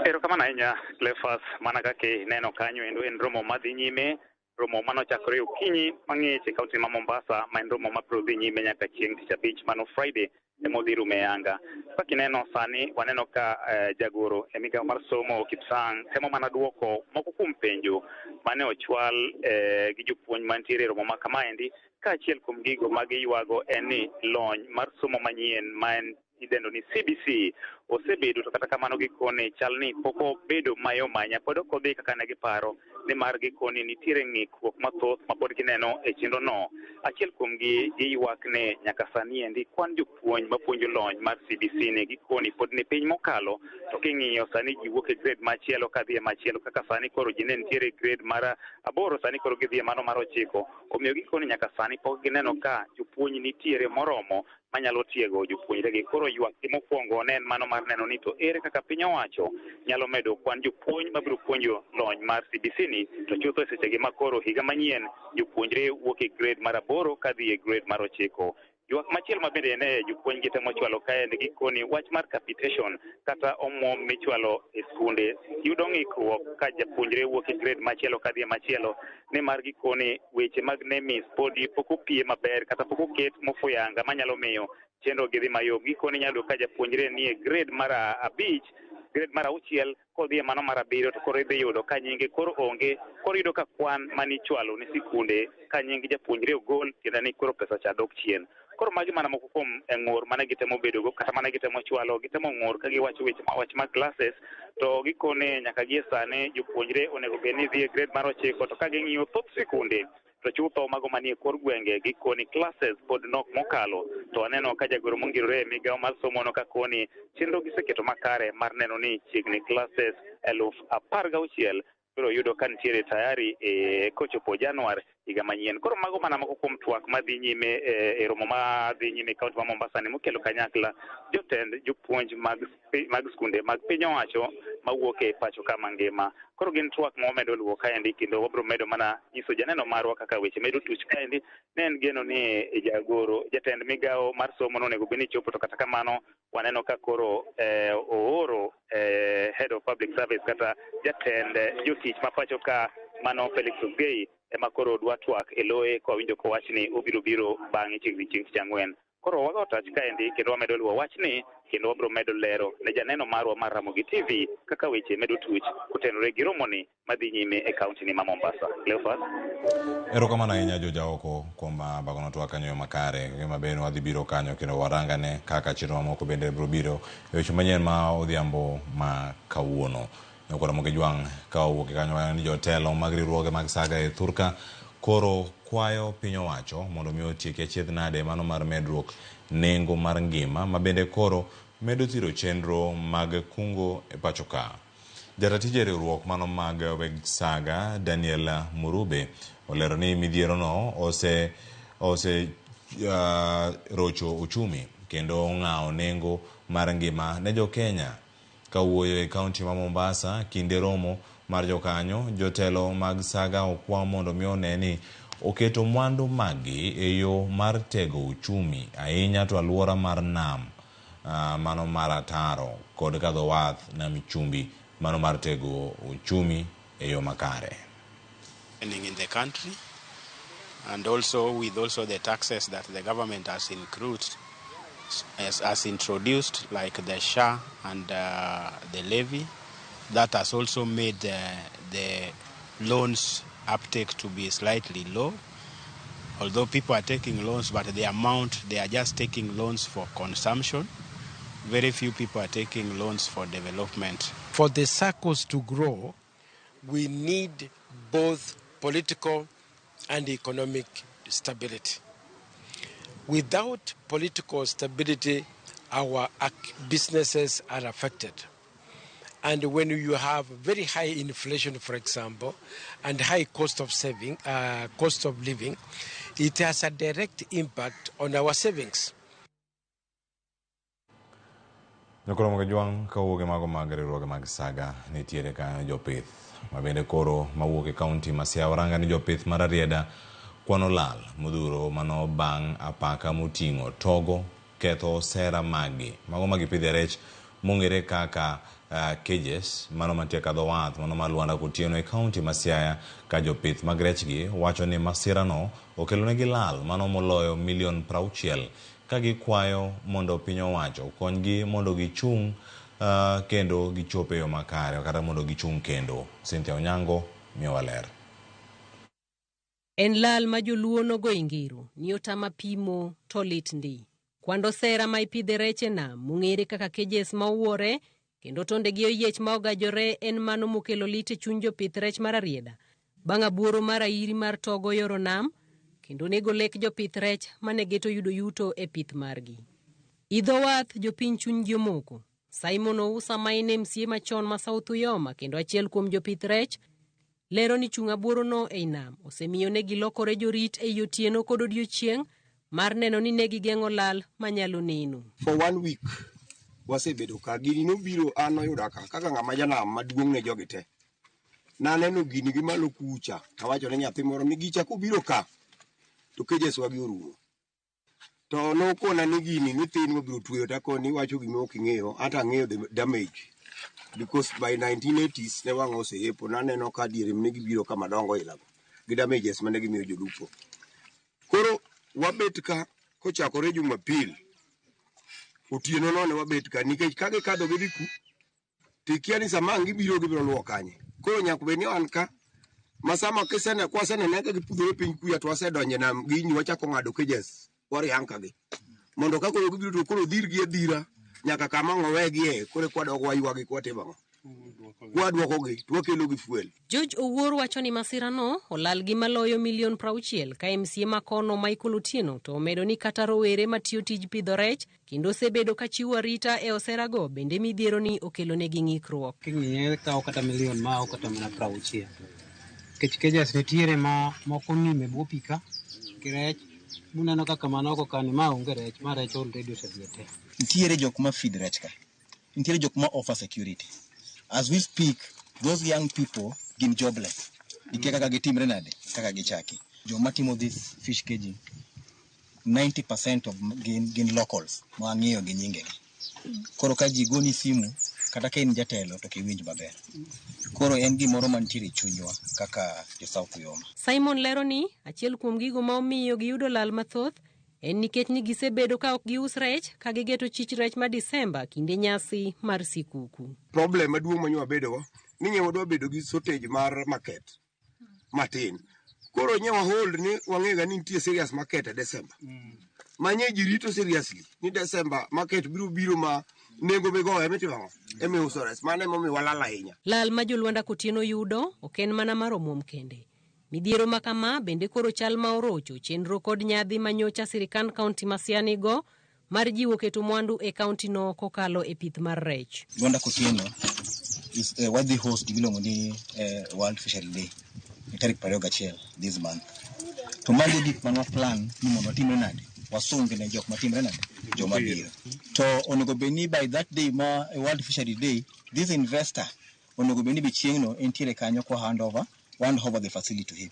Erokamano ahinya Cleophas, mana kaka ineno kanyo endo en romo madhi nyime, romo manochakore okinyi mang'ich e kaunti ma Mombasa, ma en romo mabiro dhi nyime nyaka chieng' tich abich mano Friday ema odhi rumo e yanga. Kaka ineno sani waneno ka jagoro e migawo mar somo Kipsang temo mana duoko moko kuom penjo mane ochwal gi jopuonj mantiere e romo ma kamaendi, kaachiel kuom gigo ma giywago en ni lony mar somo manyien ma en idendo ni CBC osebedo to kata kamano gikone chal ni pok obedo mayom ahinya, pod ok odhi kaka ne giparo, nimar gikoni nitiere ng'ikruok mathoth ma pod gineno e chenro no. Achiel kuomgi giywak ni nyaka sani endi kwan jopuonj mapuonjo lony mar CBC ni gikoni pod ni piny mokalo, to king'iyo sani ji wuok e grade machielo kadhi e machielo, kaka sani koro ji ne nitiere e grade mar 8, sani koro gidhi e mano mar 9. Omiyo gikoni nyaka sani pok gineno ka jopuonj nitiere moromo manyalo tiego jopuonjregi. Koro ywak gi mokwongo ne en mano mar neno ni to ere kaka piny owacho nyalo medo kwan jopuonj mabiro puonjo lony mar CBC ni, to chutho e sechegi ma koro higa manyien jopuonjre wuok e grade mar 8 kadhi e grade mar 9. Ywak machielo ma bende ne jopuonj gitemo chwalo kaendi gikoni wach mar capitation kata omuom michwalo e skunde yudo ng'ikruok ka japuonjre wuok e grade machielo kadhi e machielo, nimar gikoni weche mag NEMIS podi pok opie maber kata pok oket mofuyanga manyalo miyo chenro gi dhi mayom. Gikoni inyalo yudo ka japuonjre ni e grade mar 5, grade mar 6 kodhi e mano mar 7 to koro idhi yudo ka nyinge koro onge, koro iyudo ka kwan manichwalo ne sikunde ka nying japuonjre ogol, tiende ni koro pesa cha dok chien. Koro magi mana moko kuom ng'ur mane gitemo bedogo kata mane gitemo chwalo, gitemo ng'ur ka giwacho weche ma wach mag classes, to gikone nyaka gie sani jopuonjre onego bed ni dhi e grade mar 9, to ka ging'iyo thoth sikunde to chutho mago manie kor gwenge gikoni classes pod nok mokalo. To aneno ka jagoro mongirore e migawo mar somo no ka koni chenro giseketo makare mar neno ni chiegni classes 16,000 biro yudo ka nitiere tayari kochopo Januar higa manyien. Koro mago mana moko kuom twak madhi nyime e romo madhi nyime e kaunti ma Mombasa ni mokelo kanyakla jotend jopuonj mag skunde mag piny owacho mawuok e pacho ka mangima. Koro gin twak ma wamedo luwo kaendi, kendo wabiro medo mana nyiso janeno marwa kaka weche medo tuch kaendi. Ne en geno ni jagoro jatend migawo mar somo nonego bed ni chopo, to kata kamano waneno ka koro ooro head of public service kata jatend jotich ma pacho ka mano Felix Osgei ema koro dwa twak e loye kawinjo kowach ni obiro biro bang'e chiegni chieng' tich ang'wen. Koro wago tach kaendi kendo wamedo luwo wachni, kendo wabiro medo lero ne janeno marwa mar Ramogi TV kaka weche medo tuch kotenore gi romoni madhi nyime e kaunti ni ma Mombasa. Cleophas. Erokamano ahinya George Aoko kuom bagono twak kanyo makare. Gima ber ni wadhi biro kanyo kendo warangane kaka chenro mamoko bende biro biro e weche manyien ma odhiambo ma kawuono. Nyakwa Ramogi Jwang' ka owuok e kanyo waneno ni jotelo mag riwruoge mag saga e thurka koro kwayo piny owacho mondo mi otieki achiedh nade mano mar medruok nengo mar ngima ma bende koro medo thiro chenro mag kungo e pacho ka. Jatatije riwruok mano mag weg saga Daniel Murube olero ni midhiero no ose rocho uchumi kendo ong'awo nengo mar ngima ne jo Kenya. Kawuoyo e kaunti ma Mombasa kinde romo mar jokanyo, jotelo mag saga okwa mondo mi one ni oketo mwandu maggi e yo mar tego uchumi ahinya to aluora mar nam mano mar Ataro kod kadho wath nam chumbi mano mar tego uchumi e yo makare. In the country, and also with also the taxes that the government has included, has introduced, like the SHA and the levy, That has also made the loans uptake to be slightly low. Although people are taking loans, but the amount they are just taking loans for consumption. Very few people are taking loans for development. For the SACCOs to grow, we need both political and economic stability. Without political stability, our businesses are affected. And when you have very high inflation, for example, and high cost of saving, cost of living, it has a direct impact on our savings. Nyakoro mag Jwang' kawuok e mago mag riwruoge mag saga nitiere kanyo jopith mabende koro mawuok e kaunti ma Siaya oranga ni jopith mar Rarieda kwano lal modhuro mano bang' apaka moting'o togo ketho sera maggi mago ma gipidhe rech mong'ere kaka cages mano mantie kadho wath mano mar Luanda Kotieno e kaunti ma Siaya ka jopith mag rechgi wacho ni masirano okelonegi lal mano moloyo milion 60 ka gikwayo mondo piny owacho okonygi mondo gichung' kendo gichop e yo makare kata mondo gichung' kendo. Cynthia Onyango miyowa ler. En lal ma joluo nogo e ngero ni otama pimo to lit ndi. Kwando sera ma ipidhe rech e nam mong'ere kaka cages ma owuore kendo tondegi oyiech ma ogajore en mano mokelo lit e chuny jopith rech mar Rarieda bang' abuoro mar airi mar togo yoro nam kendo nego lek jopith rech mane geto yudo yuto e pith margi. Idho wath jopiny chunygi omoko. Simon Ousa ma en MCA machon ma South Uyoma kendo achiel kuom jopith rech lero ni chung' abuorono ei nam osemiyo ne gilokore jorit ei otieno kod odiochieng' mar neno ni ne gigeng'o lal manyalo neno. For 1 week wasebedo ka gini nobiro an noyuda ka kaka ng'ama janam maduong' ne jogi te. Naneno gini gi malo kucha tawacho ne nyathi moro ni gicha kobiro ka to cages wagi orumo. To nokona ni gini ni thin mabiro tweyo takoni iwacho gima ok ing'eyo ata ang'eyo the damage because by 1980s ne wang'a oseyepo naneno ka diere ne gibiro ka madongo ilago gi damages mane gimiyo jolupo. Koro wabet ka kochakore Jumapil otieno no ne wabet ka nikech ka gikadho gidhi ku tikia ni sama ang' gibiro gibiro luwo kanye. Koro nyaka bed ni wan ka ma sama kisene kwasenene ka gipudhore piny kuya to wasedonjo e nam gini wachako ng'ado cages warianka gi mondo ka koro gibiro to koro dhirgi adhira nyaka kama ang' owegie koro kwadok waywagi kwatimo ang'o kwadwokogi to wakelo gi fuel. George Owuor wacho ni masirano olal gi maloyo milion 60 ka MCA makono Michael Otieno to omedo ni kata rowere matiyo tij pidho rech kendo osebedo ka chiwo arita e oserago bende midhiero ni okelonegi ng'ikruok. King'iye kawo kata milion ma ok kata mana 60. Nikech cages nitiere ma moko nime bwo pi ka gi rech muneno kaka mano oko kani ma onge rech ma rech already osedhi te. Nitiere jok ma feed rech ka. Nitiere jok ma offer security. As we speak, those young people gin jobless. Nikia kaka gitimre nade, kaka gichaki. Joma timo this fish caging, 90% of gin locals ma ang'eyo gi nyingegi. Koro ka ji goni simu, kata ka in jatelo to kiwinj maber. Koro en gimoro mantiere e chunywa kaka jo South Uyoma. Simon lero ni achiel kuom gigo ma omiyo giyudo lal mathoth en nikech ni gisebedo ka ok gius rech ka gigeto chich rech ma Disemba kinde nyasi mar sikuku. Problem maduong' ma nyo wabedogo ni nye wadwa bedo gi shortage mar market matin. Koro nye wa hold ni wang'ega ni nitie serious market e December. Manye ji rito seriously ni December market biro biro ma nengo migoyo emitimo ang'o? Emiuso rech. Mano emomiyo walal ahinya. Lal ma jolwanda Kotieno yudo ok en mana mar omuom kende. Midhiero ma kama bende koro chal ma orocho chenro kod nyadhi ma nyocha sirikand kaunti ma Siaya nigo mar jiwo keto mwandu e kaunti no kokalo e pith mar rech. Lwanda Kotieno is wadhi host gimiluongo ni World Fishery Day e tarik 21 this month. To mago gik mane plan ni mondo watimre nade, wasung ne jok matimre nade, joma biro. To onego bed ni by that day ma World Fishery Day, this investor onego bed ni be chieng'no entiere kanyo kwa hand over the facility to him.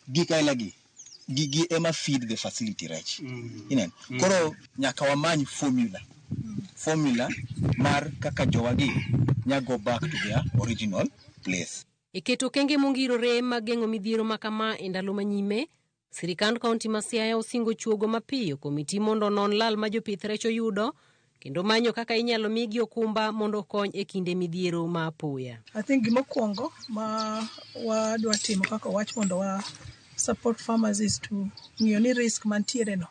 Gik aila gi, gigi ema feed the facility rech. Ineno? Koro nyaka wamany formula mar kaka jowagi nya go back to their original place. E keto okenge mongirore mag geng'o midhiero ma kama e ndalo manyime, sirikand kaunti ma Siaya osingo chuogo mapiyo komiti mondo onon lal ma jopith rech oyudo kendo manyo kaka inyalo migi okumba mondo okony e kinde midhiero ma apoya. I think gimokwongo ma wadwa timo kaka owach mondo wa support farmers is to ng'iyo ni risk mantiere no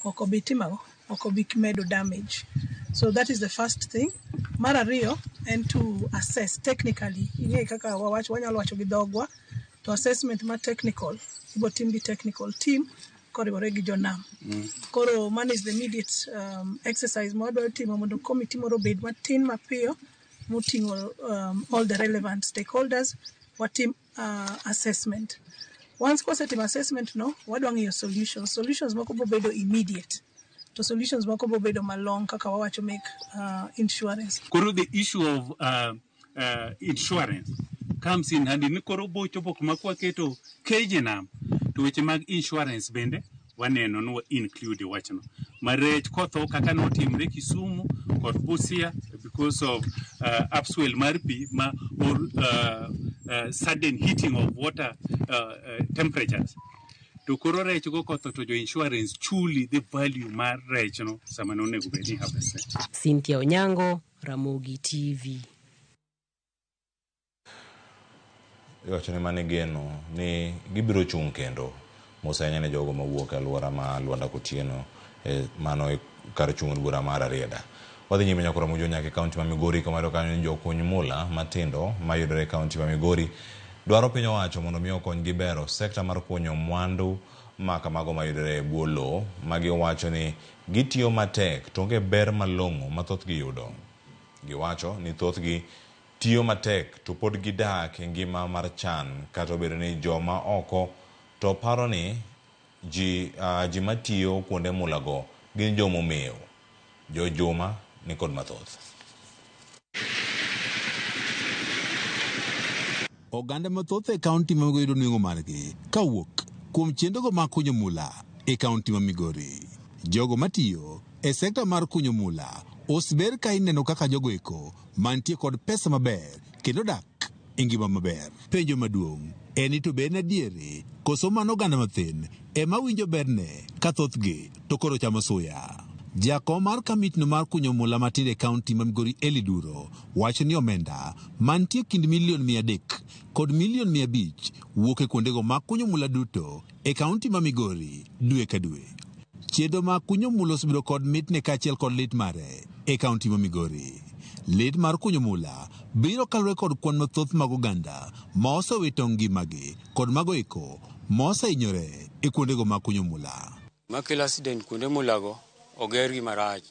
ok obi timo ang'o, ok obi medo damage. So that is the first thing. Mar ariyo en to assess technically. Ing'e kaka wawacho, wanyalo wacho gi dhogwa, to assessment ma technical ibo tim gi technical team koriwore gi jonam. Koro mano is the immediate exercise ma wadwaro timo mondo committee moro obed matin mapiyo moting'o all the relevant stakeholders watim assessment. Once kwasetimo assessment no, wadwa ng'iyo solutions. Solutions moko bobedo immediate, to solutions moko bobedo malong kaka wawacho mek insurance. Koro the issue of insurance comes in handy ni koro bochopo kuma kwaketo keje nam to weche mag insurance bende waneno ni wa include wachno ma rech kotho kaka notimre Kisumu kod Busia because of upswell mar pi ma or sudden heating of water temperatures to koro rech go kotho to jo insurance chuli the value mar rech no sama nonego bed ni harvest. Cynthia Onyango, Ramogi TV. Iwacho ni mane geno ni gibiro chung' kendo mos ahinya ne jogo mawuok e alwora ma Lwanda Kotieno mano e kar chung' od bura mar Rarieda. Wadhi nyime nyaka Ramogi nyaka e kaunti ma Migori kama iyudo kanyo ni jokuny mula matindo mayudore e kaunti ma Migori dwaro piny owacho mondo mi okonygi bero sekta mar kunyo mwandu ma kamago mayudore e bwo lowo ma giwacho ni gitiyo matek to onge ber malong'o ma thothgi yudo. Giwacho ni thothgi tiyo matek to pod gidak e ngima mar chan kata obedo ni joma oko to paro ni ji matiyo kuonde mulago gin jomomew. Jo Juma ni kod mathoth. Oganda mathoth e kaunti ma Migori yudo nweng'o margi kawuok kuom chenrogo mag kunyo mula e kaunti ma Migori. Jogo matiyo e sekta mar kunyo mula oseber ka ineno kaka jogo eko mantie kod pesa maber kendo dak e ngima maber. Penjo maduong' en ni to be en adieri koso mano oganda mathin ema winjo berne ka thothgi to koro chamo suya. Jakom mar kamitno mar kunyo mula matindo e kaunti ma Migori Eli Duro wacho ni omenda mantie kind milion 300 kod milion 500 wuok e kuondego mag kunyo mula duto e kaunti ma Migori dwe ka dwe. Chenro mag kunyo mula osebedo kod mitne kaachiel kod lit mare e kaunti ma Migori. Lit mar kunyo mula biro kaluwore kod kwan mathoth mag oganda ma osewito ngimagi kod mago eko ma osehinyore e kuondego mag kunyo mula. Makelo accident kuonde mulago oger gi marach,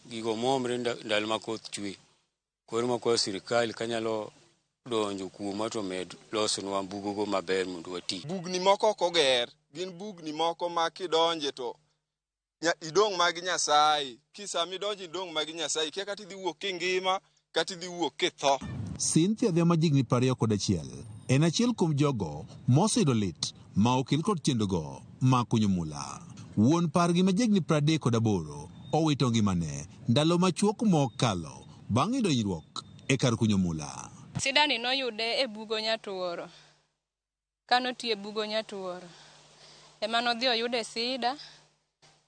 gigo muomre ndalo ma koth chwe. Koro makwayo sirikal kanyalo donjo kuomwa to med losonwa bugogo maber mondo wati. Bugni moko ok oger, gin bugni moko ma kidonje to idong' mag Nyasaye. Kisama idonjo idong' mag Nyasaye, kia kata idhi wuok kingima kata idhi wuok kitho. Cynthia Odhiambo ma jahigni 21 en achiel kuom jogo moseyudo lit ma okel kod chenrogo mag kunyo mula. Wuon pargi ma jahigni 38 owito ngimane ndalo machuok mokalo bang' yudo hinyruok e kar kunyo mula. Sidani noyude e bugo Nyatuoro. Kanotiyo e bugo Nyatuoro, ema nodhi oyude sida.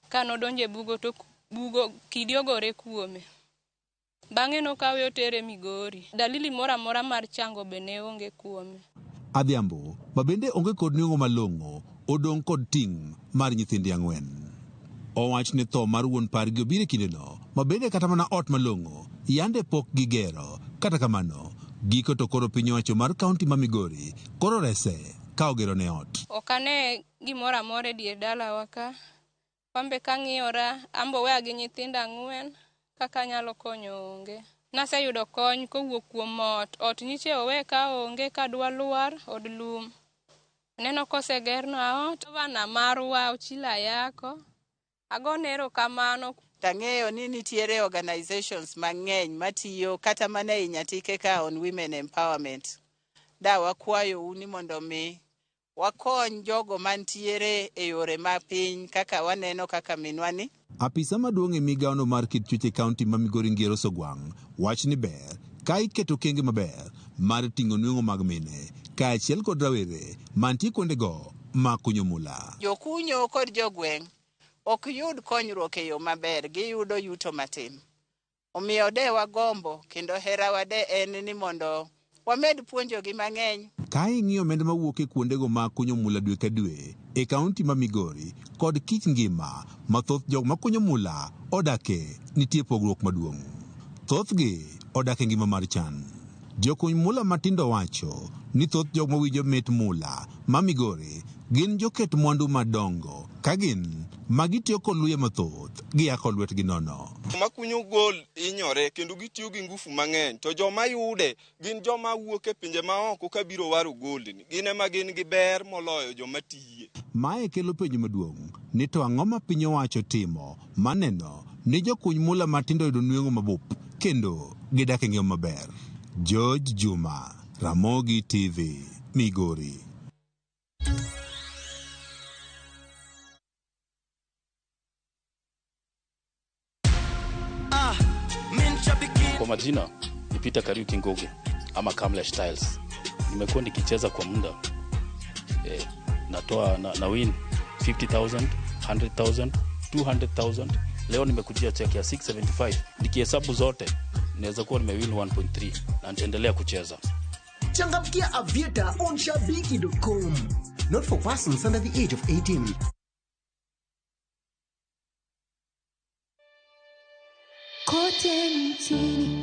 Kanodonjo e bugo to bugo kidi ogore kuome. Bang'e nokawe otere Migori. Dalili moro amora mar chango be ne onge kuome. Adhiambo ma bende onge kod nweng'o malong'o odong' kod ting' mar nyithindi 4. Owach ni tho mar wuon pargi obiro e kindeno ma bende kata mana ot malong'o yande pok gigero. Kata kamano, giko to koro piny owacho mar kaunti ma Migori koro rese ka ogero ne ot. Ok ane gimoro amora e dier dalawa ka. Wambe kang'iyora, ambo weya gi nyithindo 4 kaka anyalo konyo onge. Naseyudo kony kowuok kuom ot. Ot nyiche owe ka onge kadwa lwar od lum. Aneno kosegerna ot. Gavana marwa Ochilo Ayako. Agone erokamano. Tang'eyo ni nitiere organizations mang'eny matiyo kata mana e Nyatike ka on women empowerment. Da wakwayou ni mondo mi wakony jogo mantiere e yore ma piny kaka waneno kaka minwa ni. Apisa maduong' e migawono mar kit chwech e kaunti ma Migori Ngiero Sogwang' wach ni ber ka iketo okenge maber mar ting'o nweng'o mag mine kaachiel kod rawere mantie kuondego mag kunyo mula. Jokunyo kod jogweng' ok yud konyruok e yo maber, giyudo yuto matin. Omiyo de wagombo kendo herawa de en ni mondo wamed puonjogi mang'eny. Ka ing'iyo omenda mawuok e kuondego mag kunyo mula dwe ka dwe e kaunti ma Migori kod kit ngima ma thoth jok ma kunyo mula odake, nitie pogruok maduong'. Thothgi odak e ngima mar chan. Jokuny mula matindo wacho ni thoth jok mawinjo mit mula ma Migori gin joket mwandu madongo ka gin ma gitiyo kod luye mathoth giyako lwetgi nono. Joma kunyo gold hinyore kendo gitiyo gi ngufu mang'eny to joma yude gin joma wuok e pinje maoko kabiro waro gold ni. Gin ema gin gi ber moloyo joma tiye. Mae kelo penjo maduong' ni to ang'o ma piny owacho timo maneno ni jokuny mula matindo yudo nweng'o mabup kendo gidak e ngima maber. George Juma, Ramogi TV, Migori. Kwa majina ni Peter Kariuki Ngugi ama Kamlesh Tiles. Nimekuwa nikicheza kwa muda natoa na win 50,000, 100,000, 200,000. Leo nimekujia check ya 675. Nikihesabu zote naweza kuwa nimewin 1.3 na nitaendelea kucheza. Changamkia Aviator on shabiki.com. Not for persons under the age of 18. Kote nchini